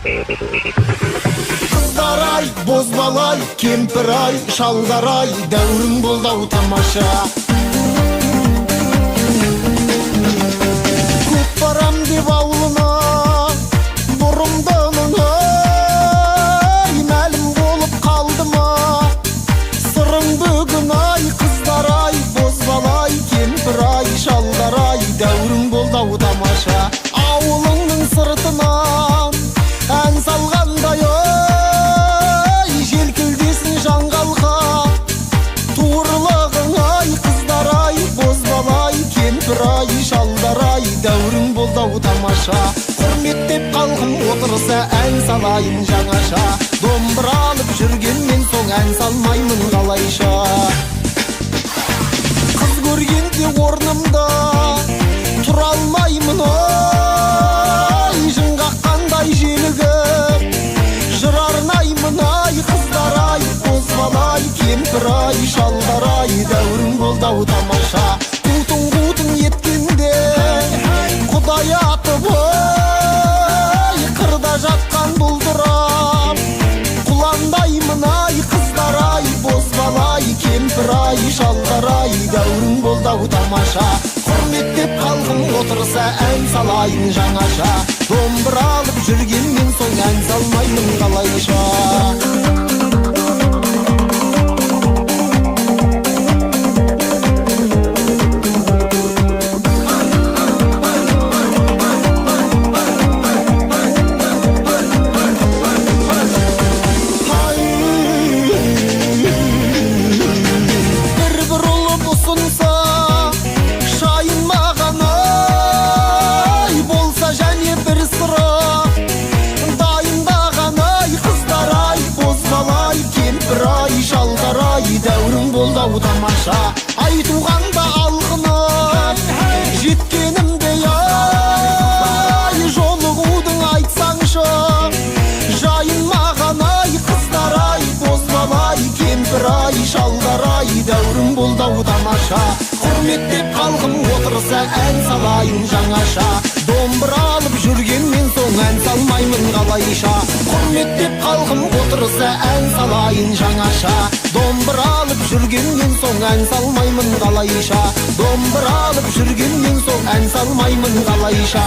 Қыздар ай, бозбала ай, кемпір ай, шалдар ай, дәурің болды ау тамаша. Көп барам деп ауылына бұрымдының ай, мәлім болып қалды ма сырың бүгін ай? Қыздар ай, бозбала ай, кемпір ай, шалдар ай, дәурің болды ау тамаша. Ауылыңның сыртынан ән салғандай ай, желкілдесін жаңғалқа туырлығың ай. Қыздар ай, бозбала ай, кемпір ай, шалдар ай, дәурің болды ау тамаша. Құрметтеп халқым отырса, ән салайын жаңаша. Домбыра алып жүргеннен соң ән салмаймын қалайша? Қыз көргенде орнымда тұра алмаймын ай, жын қаққандай желігіп жыр арнаймын ай. Қыздар ай, бозбала ай, кемпір ай, шалдар ай, дәурің болды ау тамаша. Қутың қутың еткенде құдай атып ай, қырда жатқан бұлдырап құландаймын ай. Қыздар ай, бозбала ай, кемпір ай, шалдар ай, дәурің болды ау тамаша. Құрметтеп халқым отырса, ән салайын жаңаша. Домбыра алып жүргеннен соң ән салмаймын қалайша? Ай, бір бұрылып ұсынса шайын маған ай, болса және бір сыры дайындаған ай. Қыздар ай, бозбала ай, кемпір ай, шалдар ай, дәурің болды ау тамаша. Айтуғанда алқынып жеткенімдей ай, жолығудың айтсаңшы жайын маған ай. Қыздар ай, бозбала ай, кемпір ай, шалдар ай, дәурің болды ау тамаша. Құрметтеп халқым отырса, ән салайын жаңаша. Домбыра алып жүргеннен соң ән салмаймын қалайша? Құрметтеп халқым отырса, ән салайын жаңаша. Домбыра алып жүргеннен соң ән салмаймын қалайша? Домбыра алып жүргеннен соң ән салмаймын қалайша?